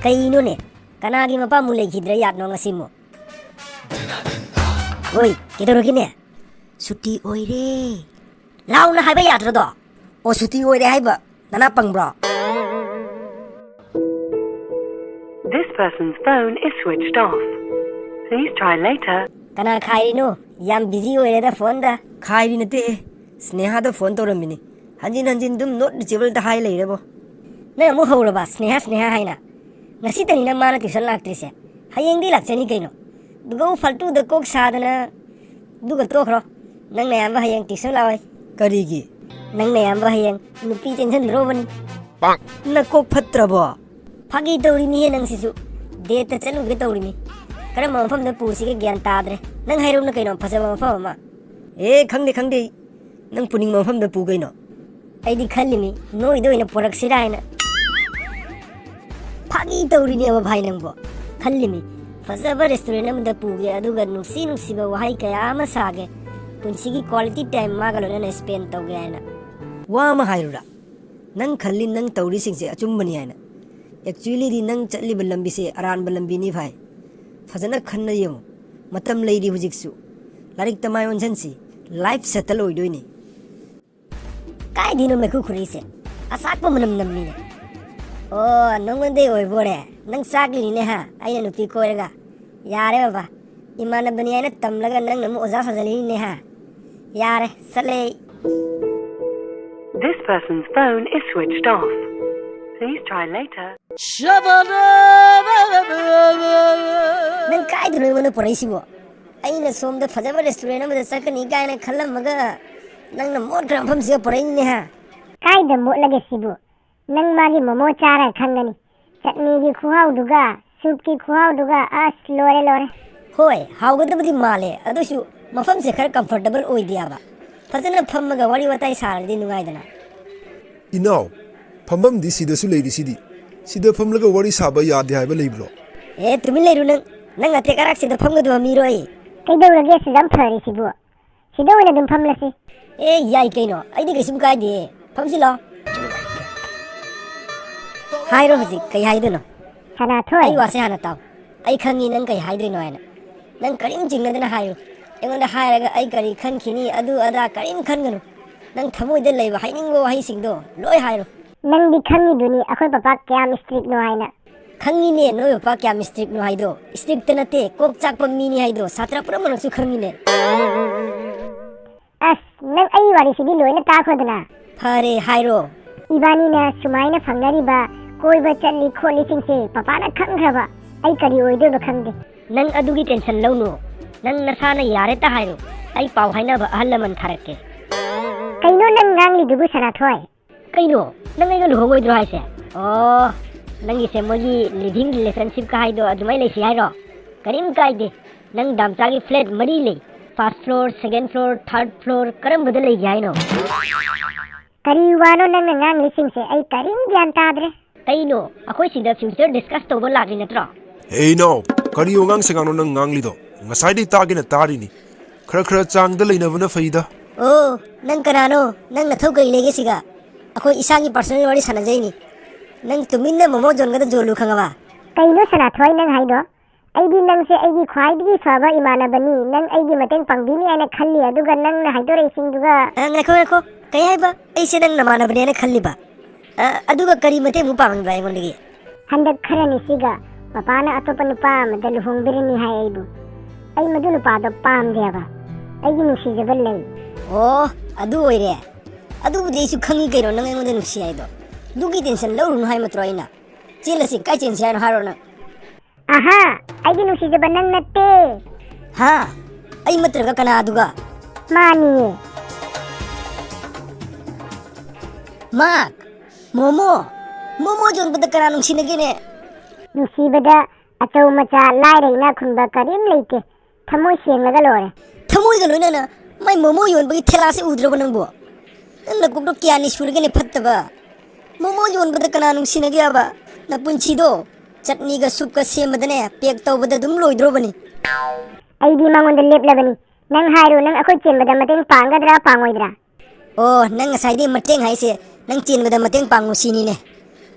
ꯀꯩꯅꯣꯅꯦ? ꯀꯅꯥꯒꯤ ꯃꯄꯥꯝꯕꯨ ꯂꯩꯈꯤꯗ꯭ꯔꯦ ꯌꯥꯠꯅꯣ ꯉꯁꯤꯃꯨꯛ? ꯍꯣꯏ, ꯀꯩꯗꯧꯔꯒꯦꯅꯦ? ꯁꯨꯇꯤ ꯑꯣꯏꯔꯦ꯫ ꯂꯥꯎꯅ ꯍꯥꯏꯕ ꯌꯥꯗ꯭ꯔꯣꯗꯣ? ꯑꯣ, ꯁꯨꯇꯤ ꯑꯣꯏꯔꯦ ꯍꯥꯏꯕ? ꯅꯅꯥ ꯄꯪꯕ꯭ꯔꯣ? This person's phone is switched off. Please try later. ꯀꯅꯥ ꯈꯥꯏꯔꯤꯅꯣ? ꯌꯥꯝ ꯕꯤꯖꯤ ꯑꯣꯏꯔꯦꯗ ꯐꯣꯟꯗ꯫ ꯈꯥꯏꯔꯤ ꯅꯠꯇꯦ, ꯁ꯭ꯅꯦꯍꯥꯗ ꯐꯣꯟ ꯇꯧꯔꯝꯃꯤꯅꯤ꯫ ꯍꯟꯖꯤꯟ ꯍꯟꯖꯤꯟ ꯑꯗꯨꯝ ꯅꯣꯠ ꯔꯤꯆꯦꯕꯜꯗ ꯍꯥꯏ ꯂꯩꯔꯦꯕꯣ꯫ ꯅꯪ ꯑꯃꯨꯛ ꯍꯧꯔꯕ ꯁ꯭ꯅꯦꯍꯥ, ꯁ꯭ꯅꯦꯍꯥ ꯍꯥꯏꯅ? ꯉꯁꯤꯇꯅꯤꯅ ꯃꯥꯅ ꯇ꯭ꯌꯨꯁꯟ ꯂꯥꯛꯇ꯭ꯔꯤꯁꯦ꯫ ꯍꯌꯦꯡꯗꯤ ꯂꯥꯛꯆꯅꯤ ꯀꯩꯅꯣ꯫ ꯗꯨꯒꯧ ꯐꯥꯜꯇꯨꯗ ꯀꯣꯛ ꯁꯥꯗꯅ꯫ ꯑꯗꯨꯒ ꯇꯣꯛꯈ꯭ꯔꯣ꯫ ꯅꯪ ꯅꯌꯥꯝꯕ ꯍꯌꯦꯡ ꯇ꯭ꯌꯨꯁꯟ ꯂꯥꯛꯑꯣꯏ꯫ ꯀꯔꯤꯒꯤ? ꯅꯪ ꯅꯌꯥꯝꯕ ꯍꯌꯦꯡ ꯅꯨꯄꯤ ꯆꯦꯟꯁꯤꯟꯗ꯭ꯔꯣꯕꯅꯤ꯫ ꯅꯀꯣꯛ ꯐꯠꯇ꯭ꯔꯕꯣ? ꯐꯥꯒꯤ ꯇꯧꯔꯤꯅꯤꯍꯦ ꯅꯪꯁꯤꯁꯨ꯫ ꯗꯦꯠꯇ ꯆꯠꯂꯨꯒꯦ ꯇꯧꯔꯤꯅꯤ꯫ ꯀꯔꯝꯕ ꯃꯐꯝꯗ ꯄꯨꯁꯤꯒꯦ ꯒ꯭ꯌꯥꯟ ꯇꯥꯗ꯭ꯔꯦ꯫ ꯅꯪ ꯍꯥꯏꯔꯧꯅ ꯀꯩꯅꯣ ꯐꯖꯕ ꯃꯐꯝ ꯑꯃ꯫ ꯑꯦ, ꯈꯪꯗꯦ, ꯈꯪꯗꯦ꯫ ꯅꯪ ꯄꯨꯅꯤꯡꯕ ꯃꯐꯝꯗ ꯄꯨ ꯀꯩꯅꯣ꯫ ꯑꯩꯗꯤ ꯈꯜꯂꯤꯃꯤ, ꯅꯣꯏꯗ ꯑꯣꯏꯅ ꯄꯨꯔꯛꯁꯤꯔꯥ ꯍꯥꯏꯅ꯫ ꯐꯥꯒꯤ ꯇꯧꯔꯤꯅꯦꯕ ꯚꯥꯏ ꯅꯪꯕꯣ꯫ ꯈꯜꯂꯤꯃꯤ, ꯐꯖꯕ ꯔꯦꯁꯇꯨꯔꯦꯟ ꯑꯃꯗ ꯄꯨꯒꯦ, ꯑꯗꯨꯒ ꯅꯨꯡꯁꯤ ꯅꯨꯡꯁꯤꯕ ꯋꯥꯍꯩ ꯀꯌꯥ ꯑꯃ ꯁꯥꯒꯦ, ꯄꯨꯟꯁꯤꯒꯤ ꯀ꯭ꯋꯥꯂꯤꯇꯤ ꯇꯥꯏꯝ ꯃꯥꯒ ꯂꯣꯏꯅꯅ ꯁ꯭ꯄꯦꯟ ꯇꯧꯒꯦ ꯍꯥꯏꯅ꯫ ꯋꯥ ꯑꯃ ꯍꯥꯏꯔꯨꯔꯥ? ꯅꯪ ꯈꯜꯂꯤ ꯅꯪ ꯇꯧꯔꯤꯁꯤꯡꯁꯦ ꯑꯆꯨꯝꯕꯅꯤ ꯍꯥꯏꯅ꯫ ꯑꯦꯛꯆꯨꯌꯦꯂꯤꯗꯤ ꯅꯪ ꯆꯠꯂꯤꯕ ꯂꯝꯕꯤꯁꯦ ꯑꯔꯥꯟꯕ ꯂꯝꯕꯤꯅꯤ ꯚꯥꯏ꯫ ꯐꯖꯅ ꯈꯟꯅ ꯌꯦꯡꯉꯨ꯫ ꯃꯇꯝ ꯂꯩꯔꯤ ꯍꯧꯖꯤꯛꯁꯨ꯫ ꯂꯥꯏꯔꯤꯛꯇ ꯃꯥꯏ ꯑꯣꯟꯁꯤꯟꯁꯤ꯫ ꯂꯥꯏꯐ ꯁꯦꯇꯜ ꯑꯣꯏꯗꯣꯏꯅꯤ꯫ ꯀꯥꯏꯗꯩꯅꯣ ꯃꯩꯈꯨ ꯈꯨꯔꯛꯏꯁꯦ? ꯑꯆꯥꯛꯄ ꯃꯅꯝ ꯅꯝꯃꯤꯅꯦ꯫ ꯑꯣ, ꯅꯉꯣꯟꯗꯩ ꯑꯣꯏꯕꯣꯔꯦ꯫ ꯅꯪ ꯆꯥꯛꯂꯤꯅꯤꯅꯦ ꯍꯥ, ꯑꯩꯅ ꯅꯨꯄꯤ ꯀꯣꯏꯔꯒ꯫ ꯌꯥꯔꯦ ꯕꯕꯥ, ꯏꯃꯥꯟꯅꯕꯅꯤ ꯍꯥꯏꯅ ꯇꯝꯂꯒ ꯅꯪꯅ ꯑꯃꯨꯛ ꯑꯣꯖꯥ ꯁꯥꯖꯜꯂꯤꯅꯤꯅꯦ ꯍꯥ꯫ ꯌꯥꯔꯦ, ꯆꯠꯂꯦ ꯑꯩ꯫ This person's phone is switched off. Please try later. ꯅꯪ ꯀꯥꯏꯗꯅꯣ ꯑꯩꯉꯣꯟꯗ ꯄꯨꯔꯛꯏꯁꯤꯕꯣ? ꯑꯩꯅ ꯁꯣꯝꯗ ꯐꯖꯕ ꯔꯦꯁꯇꯨꯔꯦꯟ ꯑꯃꯗ ꯆꯠꯀꯅꯤ ꯀꯥꯏꯅ ꯈꯜꯂꯝꯃꯒ ꯅꯪꯅ ꯃꯣꯠꯈ꯭ꯔ ꯃꯐꯝꯁꯤꯗ ꯄꯨꯔꯛꯏꯅꯤꯅꯦ ꯍꯥ? ꯀꯥꯏꯗ ꯃꯣꯠꯂꯒꯦ ꯁꯤꯕꯨ? ꯅꯪ ꯃꯥꯒꯤ ꯃꯣꯃꯣ ꯆꯥꯔ ꯈꯪꯒꯅꯤ꯫ ꯆꯠꯅꯤꯒꯤ ꯈꯨꯍꯥꯎꯗꯨꯒ, ꯁꯨꯞꯀꯤ ꯈꯨꯍꯥꯎꯗꯨꯒ, ꯑꯁ, ꯂꯣꯏꯔꯦ, ꯂꯣꯏꯔꯦ꯫ ꯍꯣꯏ, ꯍꯥꯎꯒꯗꯕꯗꯤ ꯃꯥꯜꯂꯦ, ꯑꯗꯨꯁꯨ ꯃꯐꯝꯁꯦ ꯈꯔ ꯀꯝꯐꯔꯇꯦꯕꯜ ꯑꯣꯏꯗꯦꯕ꯫ ꯐꯖꯅ ꯐꯝꯃꯒ ꯋꯥꯔꯤ ꯋꯥꯇꯥꯏ ꯁꯥꯔꯗꯤ ꯅꯨꯡꯉꯥꯏꯗꯅ꯫ ꯏꯅꯥꯎ, ꯐꯝꯐꯝꯗꯤ ꯁꯤꯗꯁꯨ ꯂꯩꯔꯤꯁꯤꯗꯤ꯫ ꯁꯤꯗ ꯐꯝꯂꯒ ꯋꯥꯔꯤ ꯁꯥꯕ ꯌꯥꯗꯦ ꯍꯥꯏꯕ ꯂꯩꯕ꯭ꯔꯣ? ꯑꯦ, ꯇꯨꯃꯤꯟ ꯂꯩꯔꯨ ꯅꯪ꯫ ꯅꯪ ꯑꯇꯦꯛ ꯑꯔꯥꯛꯁꯤꯗ ꯐꯝꯒꯗꯕ ꯃꯤꯔꯣ ꯑꯩ? ꯀꯩꯗꯧꯔꯒꯦ ꯑꯁꯨꯛ ꯌꯥꯝ ꯐꯔꯤꯁꯤꯕꯨ? ꯁꯤꯗ ꯑꯣꯏꯅ ꯑꯗꯨꯝ ꯐꯝꯂꯁꯤ꯫ ꯑꯦ, ꯌꯥꯏ ꯀꯩꯅꯣ, ꯑꯩꯗꯤ ꯀꯩꯁꯨꯝ ꯀꯥꯏꯗꯦ꯫ ꯐꯝꯁꯤꯜꯂꯣ꯫ ꯍꯥꯏꯔꯣ ꯍꯧꯖꯤꯛ, ꯀꯩ ꯍꯥꯏꯗꯣꯏꯅꯣ? ꯁꯅꯥꯊꯣꯏ꯫ ꯑꯩ ꯋꯥꯁꯦ ꯍꯥꯟꯅ ꯇꯥꯎ꯫ ꯑꯩ ꯈꯪꯉꯤ ꯅꯪ ꯀꯩ ꯍꯥꯏꯗꯣꯏꯅꯣ ꯍꯥꯏꯅ꯫ ꯅꯪ ꯀꯔꯤꯝ ꯆꯤꯡꯅꯗꯅ ꯍꯥꯏꯌꯨ꯫ ꯑꯩꯉꯣꯟꯗ ꯍꯥꯏꯔꯒ ꯑꯩ ꯀꯔꯤ ꯈꯟꯈꯤꯅꯤ, ꯑꯗꯨ ꯑꯗꯥ ꯀꯔꯤꯝ ꯈꯟꯒꯅꯨ꯫ ꯅꯪ ꯊꯃꯣꯏꯗ ꯂꯩꯕ ꯍꯥꯏꯅꯤꯡꯕ ꯋꯥꯍꯩꯁꯤꯡꯗꯣ ꯂꯣꯏ ꯍꯥꯏꯔꯣ꯫ ꯅꯪꯗꯤ ꯈꯪꯉꯤꯗꯨꯅꯤ ꯑꯩꯈꯣꯏ ꯄꯄꯥ ꯀꯌꯥꯝ ꯏꯁꯇ꯭ꯔꯤꯛꯅꯣ ꯍꯥꯏꯅ꯫ ꯈꯪꯉꯤꯅꯦ ꯅꯣꯏ ꯄꯄꯥ ꯀꯌꯥꯝ ꯏꯁꯇ꯭ꯔꯤꯛꯅꯣ ꯍꯥꯏꯗꯣ꯫ ꯏꯁꯇ꯭ꯔꯤꯛꯇ ꯅꯠꯇꯦ, ꯀꯣꯛ ꯆꯥꯛꯄ ꯃꯤꯅꯤ ꯍꯥꯏꯗꯣ ꯁꯥꯇ꯭ꯔ ꯄꯨꯝꯅꯃꯛꯅꯁꯨ ꯈꯪꯉꯤꯅꯦ꯫ ꯑꯁ, ꯅꯪ ꯑꯩ ꯋꯥꯔꯤꯁꯤꯗꯤ ꯂꯣꯏꯅ ꯇꯥꯈ꯭ꯔꯣꯗꯅ꯫ ꯐꯔꯦ, ꯍꯥꯏꯔꯣ꯫ ꯏꯕꯥꯅꯤꯅ ꯁꯨꯃꯥꯏꯅ ꯐꯪꯅꯔꯤꯕ, ꯀꯣꯏꯕ ꯆꯠꯂꯤ ꯈꯣꯠꯂꯤꯁꯤꯡꯁꯦ ꯄꯄꯥꯅ ꯈꯪꯈ꯭ꯔꯕ, ꯑꯩ ꯀꯔꯤ ꯑꯣꯏꯗꯣꯏꯕ ꯈꯪꯗꯦ꯫ ꯅꯪ ꯑꯗꯨꯒꯤ ꯇꯦꯟꯁꯟ ꯂꯧꯅꯨ꯫ ꯅꯪ ꯅꯁꯥꯅ ꯌꯥꯔꯦꯇ ꯍꯥꯏꯔꯣ꯫ ꯑꯩ ꯄꯥꯎ ꯍꯥꯏꯅꯕ ꯑꯍꯜ ꯂꯃꯟ ꯊꯥꯔꯛꯀꯦ꯫ ꯀꯩꯅꯣ ꯅꯪ ꯉꯥꯡꯂꯤꯗꯨꯕꯨ, ꯁꯅꯥꯊꯣꯏ? ꯀꯩꯅꯣ? ꯅꯪ ꯑꯩꯒ ꯂꯨꯍꯣꯡꯉꯣꯏꯗ꯭ꯔꯣ ꯍꯥꯏꯁꯦ? ꯑꯣ, ꯅꯪꯒꯤꯁꯦ ꯃꯣꯏꯒꯤ living relationship ꯀ ꯍꯥꯏꯗꯣ ꯑꯗꯨꯃꯥꯏꯅ ꯂꯩꯁꯤ ꯍꯥꯏꯔꯣ? ꯀꯔꯤꯝ ꯀꯥꯏꯗꯦ꯫ ꯅꯪ ꯗꯥꯝꯆꯥꯒꯤ flat ꯃꯔꯤ ꯂꯩ꯫ First floor, second floor, third floor, ꯀꯔꯝꯕꯗ ꯂꯩꯒꯦ ꯍꯥꯏꯅꯣ? ꯀꯔꯤ ꯋꯥꯅꯣ ꯅꯪꯅ ꯉꯥꯡꯂꯤꯁꯤꯡꯁꯦ? ꯑꯩ ꯀꯔꯤꯝ ꯒ꯭ꯌꯥꯟ ꯇꯥꯗ꯭ꯔꯦ꯫ ꯀꯩꯅꯣ? ꯑꯩꯈꯣꯏ ꯁꯤꯗ future discuss ꯇꯧꯕ ꯂꯥꯛꯂꯤ ꯅꯠꯇ꯭ꯔꯣ? ꯍꯦ ꯏꯅꯥꯎ, ꯀꯔꯤ ꯋꯥꯉꯥꯡ ꯁꯉꯥꯡꯅꯣ ꯅꯪ ꯉꯥꯡꯂꯤꯗꯣ? ꯉꯁꯥꯏꯗꯩ ꯇꯥꯒꯦꯅ ꯇꯥꯔꯤꯅꯤ꯫ ꯈꯔ ꯈꯔ ꯆꯥꯡꯗ ꯂꯩꯅꯕꯅ ꯐꯩꯗ꯫ ꯑꯣ, ꯅꯪ ꯀꯅꯥꯅꯣ? ꯅꯪ ꯅꯊꯧ ꯀꯔꯤ ꯂꯩꯒꯦ ꯁꯤꯒ? ꯑꯩꯈꯣꯏ ꯏꯁꯥꯒꯤ personal ꯋꯥꯔꯤ ꯁꯥꯟꯅꯖꯩꯅꯤ꯫ ꯅꯪ ꯇꯨꯃꯤꯟꯅ ꯃꯣꯃꯣ ꯌꯣꯟꯒꯗ ꯌꯣꯜꯂꯨ, ꯈꯪꯉꯕ? ꯀꯩꯅꯣ ꯁꯅꯥꯊꯣꯏ ꯅꯪ ꯍꯥꯏꯗꯣ? ꯑꯩꯗꯤ ꯅꯪꯁꯦ ꯑꯩꯒꯤ ꯈ꯭ꯋꯥꯏꯗꯒꯤ ꯐꯕ ꯏꯃꯥꯟꯅꯕꯅꯤ, ꯅꯪ ꯑꯩꯒꯤ ꯃꯇꯦꯡ ꯄꯥꯡꯕꯤꯅꯤ ꯍꯥꯏꯅ ꯈꯜꯂꯤ, ꯑꯗꯨꯒ ꯅꯪꯅ ꯍꯥꯏꯗꯣꯔꯛꯏꯁꯤꯡꯗꯨꯒ꯫ ꯑ, ꯉꯥꯏꯈꯣ, ꯉꯥꯏꯈꯣ꯫ ꯀꯩ ꯍꯥꯏꯕ? ꯑꯩꯁꯦ ꯅꯪ ꯅꯃꯥꯟꯅꯕꯅꯦꯅ ꯈꯜꯂꯤꯕ? ꯑ, ꯑꯗꯨꯒ ꯀꯔꯤ ꯃꯇꯦꯡ ꯑꯃꯨꯛ ꯄꯥꯡꯉꯤꯕ ꯑꯩꯉꯣꯟꯗꯒꯤ? ꯍꯟꯗꯛ ꯈꯔꯅꯤ ꯁꯤꯒ ꯄꯄꯥꯅ ꯑꯇꯣꯞꯄ ꯅꯨꯄꯥ ꯑꯃꯗ ꯂꯨꯍꯣꯡꯕꯤꯔꯅꯤ ꯍꯥꯏ ꯑꯩꯕꯨ꯫ ꯑꯩ ꯃꯗꯨ ꯅꯨꯄꯥꯗꯣ ꯄꯥꯝꯗꯦꯕ꯫ ꯑꯩꯒꯤ ꯅꯨꯡꯁꯤꯖꯕ ꯂꯩ꯫ ꯑꯣ, ꯑꯗꯨ ꯑꯣꯏꯔꯦ꯫ ꯑꯗꯨꯕꯨꯗꯤ ꯑꯩꯁꯨ ꯈꯪꯉꯤ ꯀꯩꯅꯣ, ꯅꯪ ꯑꯩꯉꯣꯟꯗ ꯅꯨꯡꯁꯤ ꯍꯥꯏꯗꯣ꯫ ꯑꯗꯨꯒꯤ ꯇꯦꯟꯁꯟ ꯂꯧꯔꯨꯅꯨ ꯍꯥꯏ ꯅꯠꯇ꯭ꯔꯣ ꯑꯩꯅ? ꯆꯦꯜꯂꯁꯤ, ꯀꯥꯏ ꯆꯦꯟꯁꯤ ꯍꯥꯏꯅꯣ ꯍꯥꯏꯔꯣ ꯅꯪ? ꯑꯍꯥ, ꯑꯩꯒꯤ ꯅꯨꯡꯁꯤꯖꯕ ꯅꯪ ꯅꯠꯇꯦ꯫ ꯍꯥ? ꯑꯩ ꯅꯠꯇ꯭ꯔꯒ ꯀꯅꯥ ꯑꯗꯨꯒ? ꯃꯥꯅꯤꯌꯦ꯫ ꯃꯥꯛ, ꯃꯣꯃꯣ, ꯃꯣꯃꯣ ꯌꯣꯟꯕꯗ ꯀꯅꯥ ꯅꯨꯡꯁꯤꯅꯒꯦꯅꯦ? ꯅꯨꯡꯁꯤꯕꯗ ꯑꯆꯧ ꯃꯆꯥ, ꯂꯥꯏꯔ ꯏꯅꯥꯛ ꯈꯨꯟꯕ ꯀꯔꯤꯝ ꯂꯩꯇꯦ꯫ ꯊꯃꯣꯏ ꯁꯦꯡꯂꯒ ꯂꯣꯏꯔꯦ꯫ ꯊꯃꯣꯏꯒ ꯂꯣꯏꯅꯅ ꯃꯥꯏ ꯃꯣꯃꯣ ꯌꯣꯟꯕꯒꯤ ꯊꯦꯂꯥꯁꯦ ꯎꯗ꯭ꯔꯕ ꯅꯪꯕꯣ? ꯅꯪ ꯅꯀꯣꯛꯇꯣ ꯀꯌꯥꯅꯤ ꯁꯨꯔꯒꯦꯅꯦ ꯐꯠꯇꯕ? ꯃꯣꯃꯣ ꯌꯣꯟꯕꯗ ꯀꯅꯥ ꯅꯨꯡꯁꯤꯅꯒꯦ ꯍꯥꯏꯕ? ꯅꯄꯨꯟꯁꯤꯗꯣ ꯆꯠꯅꯤꯒ ꯁꯨꯞꯀ ꯁꯦꯝꯕꯗꯅꯦ pack ꯇꯧꯕꯗ ꯑꯗꯨꯝ ꯂꯣꯏꯗ꯭ꯔꯣꯕꯅꯤ꯫ ꯑꯩꯗꯤ ꯃꯉꯣꯟꯗ ꯂꯦꯞꯂꯕꯅꯤ꯫ ꯅꯪ ꯍꯥꯏꯔꯣ, ꯅꯪ ꯑꯩꯈꯣꯏ ꯆꯦꯟꯕꯗ ꯃꯇꯦꯡ ꯄꯥꯡꯒꯗ꯭ꯔꯥ ꯄꯥꯡꯉꯣꯏꯗ꯭ꯔꯥ? ꯑꯣ, ꯅꯪ ꯉꯁꯥꯏꯗꯩ ꯃꯇꯦꯡ ꯍꯥꯏꯁꯦ ꯅꯪ ꯆꯦꯟꯕꯗ ꯃꯇꯦꯡ ꯄꯥꯡꯉꯨ ꯁꯤꯅꯤꯅꯦ꯫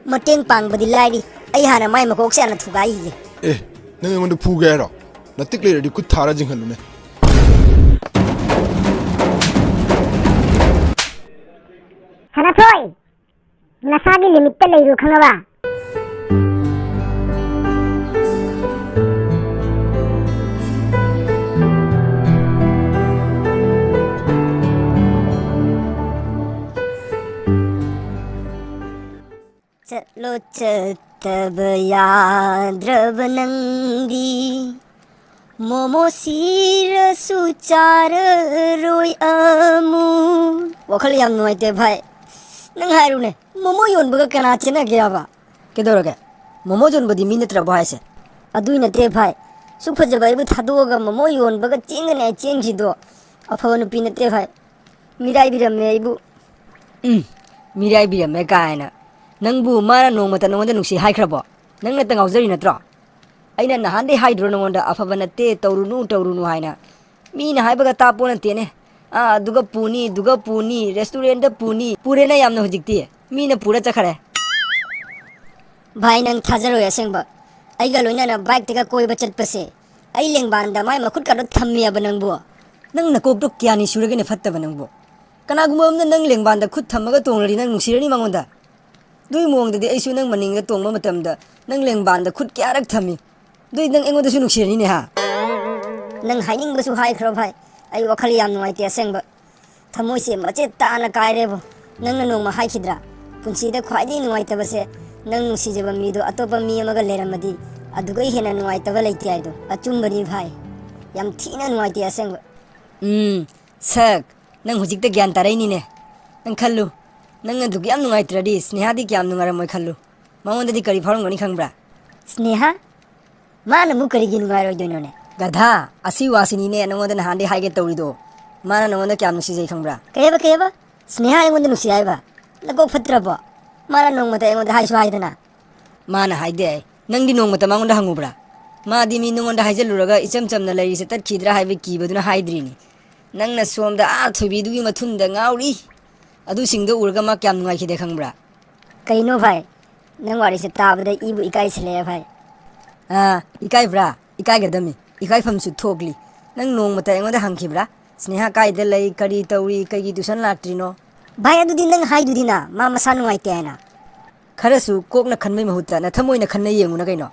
ꯃꯇꯦꯡ ꯄꯥꯡꯕꯗꯤ ꯂꯥꯏꯔꯤ, ꯑꯩ ꯍꯥꯟꯅ ꯃꯥꯏ ꯃꯀꯣꯛꯁꯦ ꯍꯥꯟꯅ ꯊꯨꯒꯥꯏꯈꯤꯒꯦ꯫ ꯑꯦ, ꯅꯪ ꯑꯩꯉꯣꯟꯗ ꯐꯨꯒꯦ ꯍꯥꯏꯔꯣ? ꯅꯇꯤꯛ ꯂꯩꯔꯗꯤ ꯈꯨꯠ ꯊꯥꯔ ꯆꯤꯡꯍꯜꯂꯨꯅꯦ꯫ ꯅꯊꯣꯏ, ꯅꯁꯥꯒꯤ ꯂꯤꯃꯤꯠꯇ ꯂꯩꯔꯨ, ꯈꯪꯉꯕ? ꯆꯠꯂꯣ ꯆꯠꯇꯕ ꯌꯥꯗ꯭ꯔꯕ ꯅꯪꯗꯤ, ꯃꯣꯃꯣ ꯁꯤꯔꯁꯨ ꯆꯥꯔꯔꯣꯏ ꯑꯃꯨꯛ꯫ ꯋꯥꯈꯜ ꯌꯥꯝ ꯅꯨꯡꯉꯥꯏꯇꯦ ꯚꯥꯏ꯫ ꯅꯪ ꯍꯥꯏꯔꯨꯅꯦ, ꯃꯣꯃꯣ ꯌꯣꯟꯕꯒ ꯀꯅꯥ ꯆꯦꯟꯅꯒꯦ ꯍꯥꯏꯕ? ꯀꯩꯗꯧꯔꯒꯦ? ꯃꯣꯃꯣ ꯌꯣꯟꯕꯗꯤ ꯃꯤ ꯅꯠꯇ꯭ꯔꯕꯣ ꯍꯥꯏꯁꯦ? ꯑꯗꯨꯏ ꯅꯠꯇꯦ ꯚꯥꯏ, ꯁꯨꯛ ꯐꯖꯕ ꯑꯩꯕꯨ ꯊꯥꯗꯣꯛꯑꯒ ꯃꯣꯃꯣ ꯌꯣꯟꯕꯒ ꯆꯦꯟꯒꯅꯤ ꯍꯥꯏ ꯆꯦꯟꯈꯤꯗꯣ ꯑꯐꯕ ꯅꯨꯄꯤ ꯅꯠꯇꯦ ꯚꯥꯏ꯫ ꯃꯤꯔꯥꯏꯕꯤꯔꯝꯃꯦ ꯑꯩꯕꯨ꯫ ꯎꯝ, ꯃꯤꯔꯥꯏꯕꯤꯔꯝꯃꯦ ꯀꯥꯏꯅ꯫ ꯅꯪꯕꯨ ꯃꯥꯅ ꯅꯣꯡꯃꯇ ꯅꯉꯣꯟꯗ ꯅꯨꯡꯁꯤ ꯍꯥꯏꯈ꯭ꯔꯕꯣ? ꯅꯪꯅꯇ ꯉꯥꯎꯖꯔꯤ ꯅꯠꯇ꯭ꯔꯣ? ꯑꯩꯅ ꯅꯍꯥꯟꯗꯩ ꯍꯥꯏꯗ꯭ꯔꯣ ꯅꯉꯣꯟꯗ, ꯑꯐꯕ ꯅꯠꯇꯦ, ꯇꯧꯔꯨꯅꯨ, ꯇꯧꯔꯨꯅꯨ ꯍꯥꯏꯅ? ꯃꯤꯅ ꯍꯥꯏꯕꯒ ꯇꯥꯄꯣ ꯅꯠꯇꯦꯅꯦ꯫ ꯑꯥ, ꯑꯗꯨꯒ ꯄꯨꯅꯤ, ꯑꯗꯨꯒ ꯄꯨꯅꯤ, restaurantꯗ ꯄꯨꯅꯤ, ꯄꯨꯔꯦꯅ ꯌꯥꯝꯅ ꯍꯧꯖꯤꯛꯇꯤ꯫ ꯃꯤꯅ ꯄꯨꯔ ꯆꯠꯈꯔꯦ꯫ ꯚꯥꯏ, ꯅꯪ ꯊꯥꯖꯔꯣꯏ ꯑꯁꯦꯡꯕ꯫ ꯑꯩꯒ ꯂꯣꯏꯅꯅ bikeꯇꯒ ꯀꯣꯏꯕ ꯆꯠꯄꯁꯦ, ꯑꯩ ꯂꯦꯡꯕꯥꯟꯗ ꯃꯥꯏ ꯃꯈꯨꯠꯀꯗꯣ ꯊꯝꯃꯤꯑꯕ ꯅꯪꯕꯨ꯫ ꯅꯪ ꯅꯀꯣꯛꯇꯣ ꯀꯌꯥꯅꯤ ꯁꯨꯔꯒꯦꯅꯦ ꯐꯠꯇꯕ ꯅꯪꯕꯨ? ꯀꯅꯥꯒꯨꯝꯕ ꯑꯃꯅ ꯅꯪ ꯂꯦꯡꯕꯥꯟꯗ ꯈꯨꯠ ꯊꯝꯃꯒ ꯇꯣꯡꯂꯗꯤ ꯅꯪ ꯅꯨꯡꯁꯤꯔꯅꯤ ꯃꯉꯣꯟꯗ? ꯑꯗꯨꯒꯤ ꯃꯑꯣꯡꯗꯗꯤ ꯑꯩꯁꯨ ꯅꯪ ꯃꯅꯤꯡꯗ ꯇꯣꯡꯕ ꯃꯇꯝꯗ ꯅꯪ ꯂꯦꯡꯕꯥꯟꯗ ꯈꯨꯠ ꯀꯌꯥꯔꯛ ꯊꯝꯃꯤ? ꯑꯗꯨꯏ ꯅꯪ ꯑꯩꯉꯣꯟꯗꯁꯨ ꯅꯨꯡꯁꯤꯔꯅꯤꯅꯦ, ꯍꯥ? ꯅꯪ ꯍꯥꯏꯅꯤꯡꯕꯁꯨ ꯍꯥꯏꯈ꯭ꯔꯣ ꯚꯥꯏ, ꯑꯩ ꯋꯥꯈꯜ ꯌꯥꯝ ꯅꯨꯡꯉꯥꯏꯇꯦ ꯑꯁꯦꯡꯕ꯫ ꯊꯃꯣꯏꯁꯦ ꯃꯆꯦꯠ ꯇꯥꯅ ꯀꯥꯏꯔꯦꯕꯣ꯫ ꯅꯪꯅ ꯅꯣꯡꯃ ꯍꯥꯏꯈꯤꯗ꯭ꯔꯥ, ꯄꯨꯟꯁꯤꯗ ꯈ꯭ꯋꯥꯏꯗꯒꯤ ꯅꯨꯡꯉꯥꯏꯇꯕꯁꯦ ꯅꯪ ꯅꯨꯡꯁꯤꯖꯕ ꯃꯤꯗꯣ ꯑꯇꯣꯞꯄ ꯃꯤ ꯑꯃꯒ ꯂꯩꯔꯝꯃꯗꯤ ꯑꯗꯨꯗꯒꯤ ꯍꯦꯟꯅ ꯅꯨꯡꯉꯥꯏꯇꯕ ꯂꯩꯇꯦ ꯍꯥꯏꯗꯣ꯫ ꯑꯆꯨꯝꯕꯅꯤ ꯚꯥꯏ, ꯌꯥꯝ ꯊꯤꯅ ꯅꯨꯡꯉꯥꯏꯇꯦ ꯑꯁꯦꯡꯕ꯫ ꯎꯝ, ꯁꯛ, ꯅꯪ ꯍꯧꯖꯤꯛꯇ ꯒ꯭ꯌꯥꯟ ꯇꯥꯔꯛꯏꯅꯤꯅꯦ꯫ ꯅꯪ ꯈꯜꯂꯨ, ꯅꯪ ꯑꯗꯨꯛ ꯌꯥꯝ ꯅꯨꯡꯉꯥꯏꯇ꯭ꯔꯗꯤ ꯁ꯭ꯅꯦꯍꯥꯗꯤ ꯀꯌꯥꯝ ꯅꯨꯡꯉꯥꯏꯔꯝꯃꯣꯏ ꯈꯜꯂꯨ꯫ ꯃꯉꯣꯟꯗꯗꯤ ꯀꯔꯤ ꯐꯥꯎꯔꯝꯒꯅꯤ ꯈꯪꯕ꯭ꯔꯥ? ꯁ꯭ꯅꯦꯍꯥ? ꯃꯥꯅ ꯑꯃꯨꯛ ꯀꯔꯤꯒꯤ ꯅꯨꯡꯉꯥꯏꯔꯣꯏꯗꯣꯏꯅꯣꯅꯦ? ꯒꯙꯥ, ꯑꯁꯤ ꯋꯥꯁꯤꯅꯤꯅꯦ ꯅꯉꯣꯟꯗ ꯅꯍꯥꯟꯗꯩ ꯍꯥꯏꯒꯦ ꯇꯧꯔꯤꯗꯣ꯫ ꯃꯥꯅ ꯅꯉꯣꯟꯗ ꯀꯌꯥꯝ ꯅꯨꯡꯁꯤꯖꯩ ꯈꯪꯕ꯭ꯔꯥ? ꯀꯩ ꯍꯥꯏꯕ, ꯀꯩ ꯍꯥꯏꯕ? ꯁ꯭ꯅꯦꯍꯥ ꯑꯩꯉꯣꯟꯗ ꯅꯨꯡꯁꯤ ꯍꯥꯏꯕ? ꯅꯀꯣꯛ ꯐꯠꯇ꯭ꯔꯕꯣ? ꯃꯥꯅ ꯅꯣꯡꯃꯇ ꯑꯩꯉꯣꯟꯗ ꯍꯥꯏꯁꯨ ꯍꯥꯏꯗꯅ꯫ ꯃꯥꯅ ꯍꯥꯏꯗꯦ꯫ ꯅꯪꯗꯤ ꯅꯣꯡꯃꯇ ꯃꯉꯣꯟꯗ ꯍꯪꯉꯨꯕ꯭ꯔꯥ? ꯃꯥꯗꯤ ꯃꯤ ꯅꯉꯣꯟꯗ ꯍꯥꯏꯖꯜꯂꯨꯔꯒ ꯏꯆꯝ ꯆꯝꯅ ꯂꯩꯔꯤꯁꯦ ꯇꯠꯈꯤꯗ꯭ꯔꯥ ꯍꯥꯏꯕ ꯀꯤꯕꯗꯨꯅ ꯍꯥꯏꯗ꯭ꯔꯤꯅꯤ꯫ ꯅꯪꯅ ꯁꯣꯝꯗ ꯑꯥ ꯊꯣꯏꯕꯤꯗꯨꯒꯤ ꯃꯊꯨꯟꯗ ꯉꯥꯎꯔꯤ꯫ ꯑꯗꯨꯁꯤꯡꯗꯣ ꯎꯔꯒ ꯃꯥ ꯀꯌꯥꯝ ꯅꯨꯡꯉꯥꯏꯈꯤꯗꯦ ꯈꯪꯕ꯭ꯔꯥ? ꯀꯩꯅꯣ ꯚꯥꯏ? ꯅꯪ ꯋꯥꯔꯤꯁꯦ ꯇꯥꯕꯗ ꯏꯕꯨ ꯏꯀꯥꯏꯁꯤꯜꯂꯛꯑꯦ ꯚꯥꯏ꯫ ꯑꯥ, ꯏꯀꯥꯏꯕ꯭ꯔꯥ? ꯏꯀꯥꯏꯒꯗꯝꯅꯤ꯫ ꯏꯀꯥꯏꯐꯝꯁꯨ ꯊꯣꯛꯂꯤ꯫ ꯅꯪ ꯅꯣꯡꯃꯇ ꯑꯩꯉꯣꯟꯗ ꯍꯪꯈꯤꯕ꯭ꯔꯥ? ꯁ꯭ꯅꯦꯍꯥ ꯀꯥꯏꯗ ꯂꯩ? ꯀꯔꯤ ꯇꯧꯔꯤ? ꯀꯩꯒꯤ tuition ꯂꯥꯛꯇ꯭ꯔꯤꯅꯣ? ꯚꯥꯏ, ꯑꯗꯨꯗꯤ ꯅꯪ ꯍꯥꯏꯗꯨꯗꯤꯅ, ꯃꯥ ꯃꯁꯥ ꯅꯨꯡꯉꯥꯏꯇꯦ ꯍꯥꯏꯅ꯫ ꯈꯔꯁꯨ ꯀꯣꯛꯅ ꯈꯟꯕꯩ ꯃꯍꯨꯠꯇ ꯅꯊꯃꯣꯏꯅ ꯈꯟꯅ ꯌꯦꯡꯉꯨꯅ ꯀꯩꯅꯣ꯫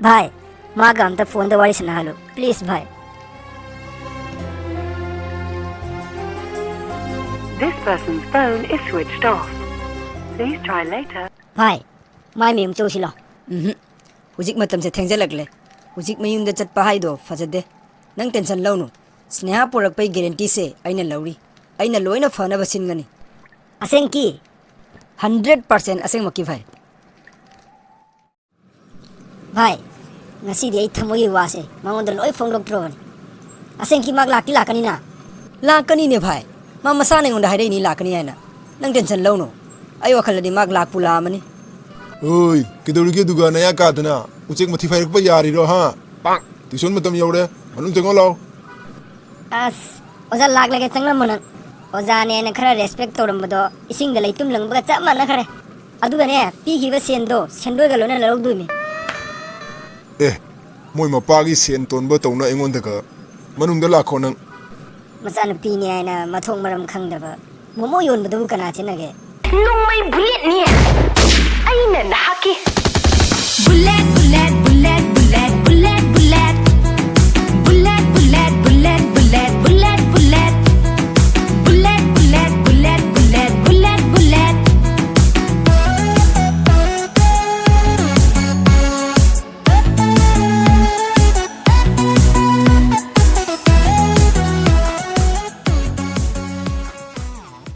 ꯚꯥꯏ, ꯃꯥꯒ ꯑꯝꯇ ꯐꯣꯟꯗ ꯋꯥꯔꯤ ꯁꯥꯟꯅꯍꯜꯂꯨ, please ꯚꯥꯏ꯫ This person's phone is switched off. Please try later. ꯚꯥꯏ, ꯃꯥꯏ ꯃꯌꯨꯝ ꯆꯧꯁꯤꯂꯣ꯫ ꯎꯝꯍꯨꯝ꯫ ꯍꯧꯖꯤꯛ ꯃꯇꯝꯁꯦ ꯊꯦꯡꯖꯜꯂꯛꯂꯦ꯫ ꯍꯧꯖꯤꯛ ꯃꯌꯨꯝꯗ ꯆꯠꯄ ꯍꯥꯏꯗꯣ ꯐꯖꯗꯦ꯫ ꯅꯪ tension ꯂꯧꯅꯨ꯫ ꯁ꯭ꯅꯦꯍꯥ ꯄꯨꯔꯛꯄꯩ guaranteeꯁꯦ ꯑꯩꯅ ꯂꯧꯔꯤ꯫ ꯑꯩꯅ ꯂꯣꯏꯅ ꯐꯅꯕ ꯁꯤꯟꯒꯅꯤ꯫ ꯑꯁꯦꯡꯀꯤ? Hundred percent ꯑꯁꯦꯡꯃꯛꯀꯤ ꯚꯥꯏ꯫ ꯚꯥꯏ, ꯉꯁꯤꯗꯤ ꯑꯩ ꯊꯃꯣꯏꯒꯤ ꯋꯥꯁꯦ ꯃꯉꯣꯟꯗ ꯂꯣꯏ ꯐꯣꯡꯗꯣꯛꯇ꯭ꯔꯕꯅꯤ꯫ ꯑꯁꯦꯡꯀꯤ ꯃꯥ ꯂꯥꯛꯇꯤ ꯂꯥꯛꯀꯅꯤꯅ? ꯂꯥꯛꯀꯅꯤꯅꯦ ꯚꯥꯏ, ꯃꯥ ꯃꯁꯥꯅ ꯑꯩꯉꯣꯟꯗ ꯍꯥꯏꯔꯛꯏꯅꯤ ꯂꯥꯛꯀꯅꯤ ꯍꯥꯏꯅ꯫ ꯅꯪ tension ꯂꯧꯅꯨ, ꯑꯩ ꯋꯥꯈꯜꯗꯗꯤ ꯃꯥ ꯂꯥꯛꯄꯨ ꯂꯥꯛꯑꯃꯅꯤ꯫ ꯑꯣꯏ, ꯀꯩꯗꯧꯔꯤꯒꯦ ꯑꯗꯨꯒ ꯅꯌꯥ ꯀꯥꯗꯅ? ꯎꯆꯦꯛ ꯃꯊꯤ ꯐꯥꯏꯔꯛꯄ ꯌꯥꯔꯤꯔꯣ, ꯍꯥ? Tuition ꯃꯇꯝ ꯌꯧꯔꯦ, ꯃꯅꯨꯡ ꯆꯪꯉꯣ ꯂꯥꯎ꯫ ꯑꯁ, ꯑꯣꯖꯥ ꯂꯥꯛꯂꯒꯦ, ꯆꯪꯂꯝꯃꯣ ꯅꯪ꯫ ꯑꯣꯖꯥꯅꯦꯅ ꯈꯔ respect ꯇꯧꯔꯝꯕꯗꯣ ꯏꯁꯤꯡꯗ ꯂꯩꯇꯨꯝ ꯂꯪꯕꯒ ꯆꯞ ꯃꯥꯟꯅꯈ꯭ꯔꯦ꯫ ꯑꯗꯨꯒꯅꯦ, ꯄꯤꯈꯤꯕ ꯁꯦꯟꯗꯣ ꯁꯦꯟꯗꯣꯏꯒ ꯂꯣꯏꯅ ꯂꯧꯔꯧꯗꯣꯏꯅꯦ꯫ ꯑꯦ, ꯃꯣꯏ ꯃꯄꯥꯒꯤ ꯁꯦꯟ ꯇꯣꯟꯕ ꯇꯧꯅ ꯑꯩꯉꯣꯟꯗꯒ꯫ ꯃꯅꯨꯡꯗ ꯂꯥꯛꯈꯣ ꯅꯪ꯫ ꯃꯆꯥꯅꯨꯄꯤꯅꯦ ꯍꯥꯏꯅ ꯃꯊꯣꯡ ꯃꯔꯝ ꯈꯪꯗꯕ꯫ ꯃꯣꯃꯣ ꯌꯣꯟꯕꯗꯨꯕꯨ ꯀꯅꯥ ꯆꯦꯟꯅꯒꯦ? ꯅꯣꯡꯃꯩ bulletꯅꯦ꯫ ꯑꯩꯅ ꯅꯍꯥꯛꯀꯤ